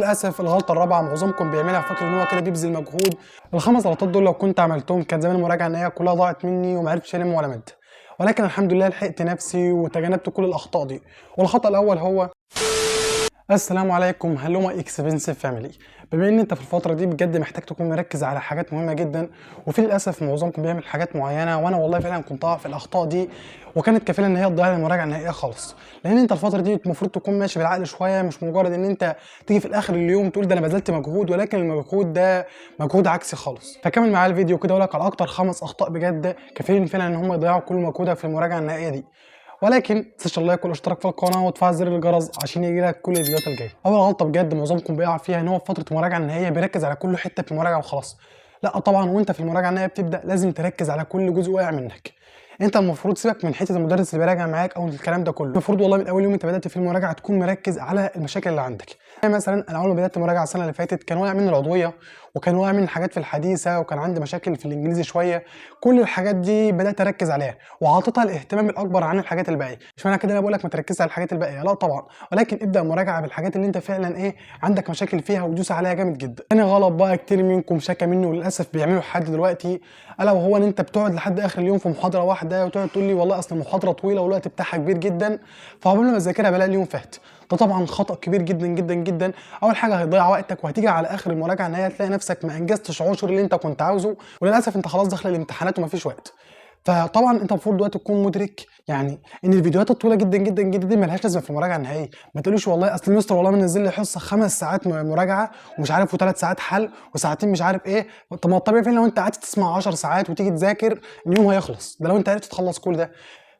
للاسف الغلطة الرابعة معظمكم بيعملها فاكر ان هو كده بيبذل مجهود. الخمس غلطات دول لو كنت عملتهم كان زمان المراجعة النهائية كلها ضاعت مني وما عرفتش الم ولا مادة، ولكن الحمد لله لحقت نفسي وتجنبت كل الاخطاء دي. والخطا الاول هو السلام عليكم، hello my expensive family. بما ان انت في الفترة دي بجد محتاج تكون مركز على حاجات مهمة جدا، وفي للاسف معظمكم بيعمل حاجات معينة، وانا والله فعلا كنت اقع في الاخطاء دي وكانت كفيله ان هي تضيع لي المراجعة النهائية خالص. لان انت الفترة دي المفروض تكون ماشي بالعقل شويه، مش مجرد ان انت تيجي في الاخر اليوم تقول ده انا بذلت مجهود، ولكن المجهود ده مجهود عكسي خالص. فكمل معايا الفيديو كده اقول لك على اكتر 5 اخطاء بجد كفيلين فعلا ان هم يضيعوا كل مجهودك في المراجعة النهائية دي. ولكن ما تنساش ال like والاشتراك في القناة وتفعل زر الجرس عشان يجيلك كل الفيديوهات الجاية. اول غلطه بجد معظمكم بيقع فيها ان هو في فترة المراجعة النهائية بيركز على كل حتة في المراجعة وخلاص. لا طبعا، وانت في المراجعة النهائية بتبدا لازم تركز على كل جزء واقع منك. انت المفروض سيبك من حتة المدرس اللي بيراجع معاك او الكلام ده كله، المفروض والله من اول يوم انت بدات في المراجعة تكون مركز على المشاكل اللي عندك. يعني مثلا انا اول ما بدات المراجعة السنة اللي فاتت كان واقع مني العضوية، وكان واقع مني حاجات في الحديثة، وكان عندي مشاكل في الانجليزي شوية. كل الحاجات دي بدات اركز عليها وعطيتها الاهتمام الاكبر عن الحاجات الباقية. مش معنى كده انا بقول لك ما تركزش على الحاجات الباقية، لا طبعا، ولكن ابدا مراجعه بالحاجات اللي انت فعلا ايه عندك مشاكل فيها ودوس عليها جامد جدا. تاني غلط بقى كتير منكم شكى منه وللاسف بيعملوا لحد دلوقتي، الا وهو ان انت بتقعد لحد اخر اليوم في محاضرة واحدة وتقعد تقول لي والله اصل المحاضرة طويلة والوقت بتاعها كبير جدا، فعقبال ما اذاكرها بلاقي اليوم فات. ده طبعا خطا كبير جدا جدا جدا. اول حاجة هيضيع وقتك، وهتيجي على اخر المراجعة النهائية تلاقي نفسك ما انجزتش عشر اللي انت كنت عاوزه، وللاسف انت خلاص داخل الامتحانات ومفيش وقت. فطبعا انت المفروض دلوقتي تكون مدرك يعني ان الفيديوهات الطويلة جدا جدا جدا دي ملهاش لازمه في المراجعة النهائية. ما تقوليش والله اصل المستر والله منزل لي حصة 5 ساعات مراجعه ومش عارف و3 ساعات حل وساعتين مش عارف ايه. طب ما الطبيعي فين لو انت قعدت تسمع 10 ساعات وتيجي تذاكر اليوم هيخلص، ده لو انت عرفت تخلص كل ده.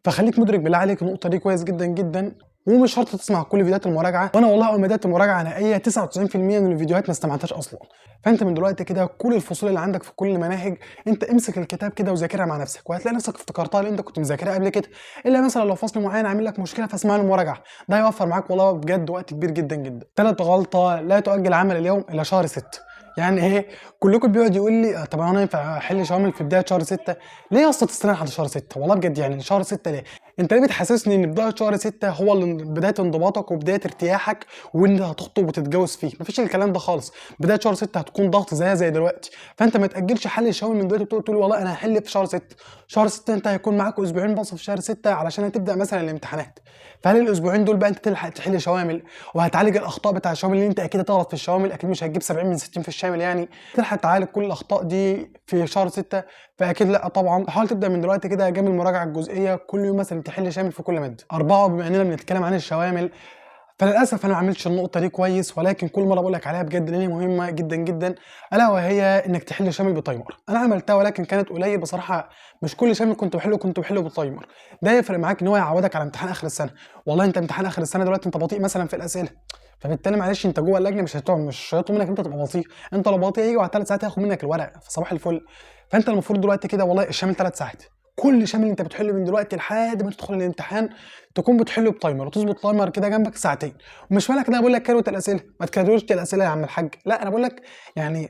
فخليك مدرك بالله عليك النقطة دي كويس جدا جدا، ومش شرط تسمع كل فيديوهات المراجعة. وانا والله اول ما بدات المراجعة النهائية 99% من الفيديوهات ما استمعتهاش اصلا. فانت من دلوقتي كده كل الفصول اللي عندك في كل المناهج انت امسك الكتاب كده وذاكرها مع نفسك، وهتلاقي نفسك افتكرتها اللي انت كنت مذاكرها قبل كده. الا مثلا لو فصل معين عامل لك مشكلة فاسمع له مراجعه، ده هيوفر معاك والله بجد وقت كبير جدا جدا. ثالث غلطه، لا تؤجل عمل اليوم الى شهر 6. يعني ايه؟ كلكم بيقعد يقول لي طب انا ينفع احل شوامل في بداية شهر 6؟ ليه يا اسطى تستنى لحد شهر 6؟ والله بجد يعني شهر 6 ليه؟ انت ليه بتحسسني ان بداية شهر 6 هو اللي بداية انضباطك وبداية ارتياحك وانت هتخطب وتتجوز فيه؟ مفيش الكلام ده خالص. بداية شهر 6 هتكون ضغط زيها زي دلوقتي، فانت ما تاجلش حل الشوامل من دلوقتي وتقول والله انا هحل في شهر 6. شهر 6 انت هيكون معاك اسبوعين بس في شهر 6 علشان هتبدا مثلا الامتحانات. فهل الاسبوعين دول بقى انت تلحق تحل شوامل وهتعالج الاخطاء بتاع الشوامل اللي انت اكيد هتغلط في الشوامل، اكيد مش هتجيب 70 من 60 في الشامل، يعني تلحق تعالج كل الاخطاء دي في شهر 6؟ فاكيد لا طبعا. حاول تبدا من دلوقتي كده جنب المراجعة الجزئية كل يوم مثلا تحل شامل في كل مادة. 4، بما اننا بنتكلم عن الشوامل فللاسف انا ما عملتش النقطة دي كويس، ولكن كل مرة بقول لك عليها بجد لان هي مهمة جدا جدا، الا وهي انك تحل شامل ب timer. انا عملتها ولكن كانت قليل بصراحة، مش كل شامل كنت بحله بال timer. ده يفرق معاك ان هو يعودك على امتحان اخر السنة. والله انت امتحان اخر السنة دلوقتي انت بطيء مثلا في الاسئلة، فبالتالي معلش انت جوه اللجنة مش هيطلب منك انت تبقى بطيء، انت لو بطيء هيجي بعد 3 ساعات هياخد منك الورق في صباح الفل. فانت المفروض دلوقتي كده والله الشامل 3 ساعات، كل شامل انت بتحله من دلوقتي لحد ما تدخل الامتحان تكون بتحله ب timer، وتظبط timer كده جنبك ساعتين. ومش معنى كده بقول لك كروت الاسئلة، ما تكروتش الاسئلة يا عم الحاج، لا انا بقول لك يعني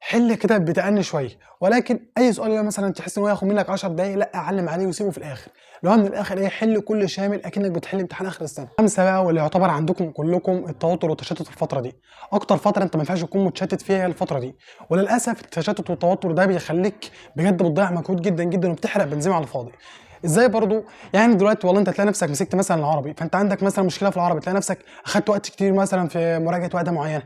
حل كده بتأني شوية. ولكن اي سؤال مثلا تحس ان هو ياخد منك 10 دقايق لا اعلم عليه وسيبه في الاخر. لو من الاخر ايه، حل كل شامل اكنك بتحل امتحان اخر السنة. 5 بقى، واللي يعتبر عندكم كلكم التوتر والتشتت في الفترة دي، اكتر فترة انت ما ينفعش تكون متشتت فيها هي الفترة دي. وللاسف التشتت والتوتر ده بيخليك بجد بتضيع مجهود جدا جدا وبتحرق بنزين على الفاضي. ازاي برضو؟ يعني دلوقتي والله انت تلاقي نفسك مسكت مثلا العربي، فانت عندك مثلا مشكلة في العربي، تلاقي نفسك اخدت وقت كتير مثلا في مراجعه وحده معينة،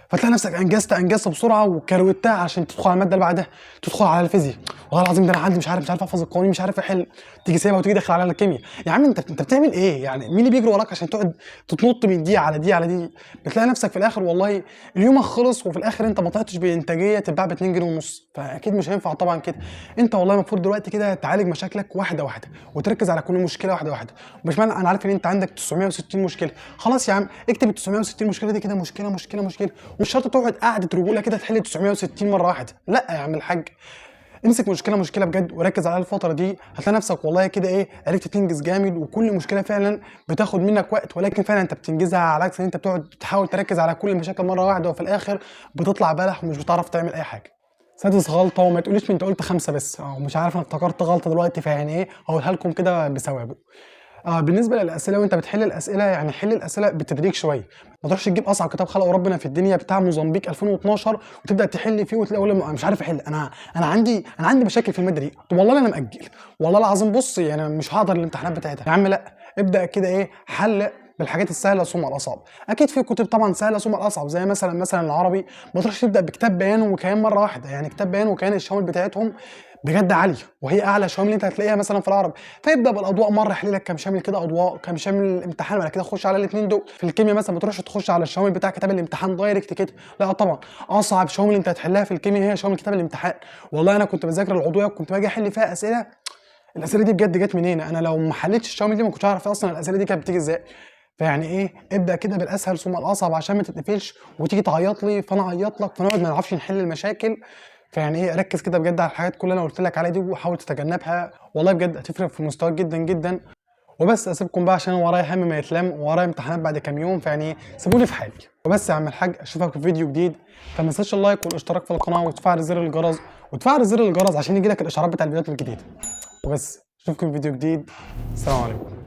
فتلاقي نفسك انجزت بسرعة وكروتها عشان تدخل على المادة اللي بعدها، تدخل على الفيزياء، والله العظيم ده انا عندي مش عارف احفظ القوانين، مش عارف احل، تيجي سايبها وتيجي داخل على الكيمياء. يا عم انت بتعمل ايه؟ يعني مين اللي بيجري وراك عشان تقعد تتنط من دي على دي على دي؟ بتلاقي نفسك في الاخر والله اليوم خلص، وفي الاخر انت ما طلعتش بانتاجيه تتباع ب 2 جنيه ونص. فاكيد مش هينفع طبعا كده. انت والله المفروض دلوقتي كده تعالج مشاكلك واحدة واحدة وتركز على كل مشكلة واحدة واحدة. مش معنى انا عارف ان انت عندك 960 مشكلة، خلاص يا عم اكتب ال 960 مشكلة دي كده مشكلة مشكلة مشكلة، مش شرط تقعد قعدة رجوله كده تحل 960 مرة واحدة، لا يا عم الحاج، امسك مشكلة مشكلة بجد وركز عليها الفترة دي، هتلاقي نفسك والله كده ايه عرفت تنجز جامد. وكل مشكلة فعلا بتاخد منك وقت، ولكن فعلا انت بتنجزها، على عكس ان انت بتقعد تحاول تركز على كل المشاكل مرة واحدة وفي الاخر بتطلع بلح ومش بتعرف تعمل اي حاجة. سادس غلطه، وما تقوليش انت قلت 5 بس، او مش عارف انا افتكرت غلطه دلوقتي، فيعني ايه هقولها لكم كده بثوابه. بالنسبة للاسئلة وانت بتحل الاسئلة، يعني حل الاسئلة بالتدريج شوية، ما تروحش تجيب اصعب كتاب خلقه ربنا في الدنيا بتاع موزمبيق 2012 وتبدا تحل فيه وتلاقي مش عارف احل، انا عندي مشاكل في المادة دي، طب والله انا مأجل والله العظيم، بص يعني مش هقدر الامتحانات بتاعتها. يا عم لا، ابدا كده ايه، حل بالحاجات السهلة ثم الاصعب. اكيد في كتب طبعا سهلة ثم الاصعب، زي مثلا العربي، ما تروحش تبدا بكتاب بيان وكيان مرة واحدة، يعني كتاب بيان وكيان الشوامل بتاعتهم بجد عالية، وهي اعلى شوامل انت هتلاقيها مثلا في العربي، فيبدا بالاضواء مرة، يحل لك كام شامل كده اضواء، كام شامل الامتحان، وبعد كده خش على الاثنين دول. في الكيمياء مثلا ما تروحش تخش على الشوامل بتاع كتاب الامتحان direct كده، لا طبعا اصعب شوامل انت هتحلها في الكيمياء هي شوامل كتاب الامتحان. والله انا كنت بذاكر العضوية وكنت باجي احل فيها اسئلة، الاسئلة دي بجد جت منين؟ انا لو ما حليتش الشوامل دي ما كنتش اعرف اصلا الاسئلة دي كانت بتيجي ازاي. فيعني ايه، ابدا كده بالاسهل ثم الاصعب عشان ما تتقفلش وتيجي تعيط لي فانا اعيط لك، فنقعد ما نعرفش نحل المشاكل. فيعني ايه، ركز كده بجد على الحاجات كلها اللي انا قلت لك عليها دي وحاول تتجنبها، والله بجد هتفرق في مستواك جدا جدا. وبس اسيبكم بقى عشان ورايا هم ما يتلم، ورايا امتحانات بعد كام يوم، فيعني سيبوني في حالي. وبس يا عم الحاج، اشوفك في فيديو جديد، فما تنساش ال like والاشتراك في القناة وتفعل زر الجرس، وتفعل زر الجرس عشان يجيلك الاشعارات بتاع الفيديوهات الجديدة. وبس اشوفكم في فيديو جديد، السلام عليكم.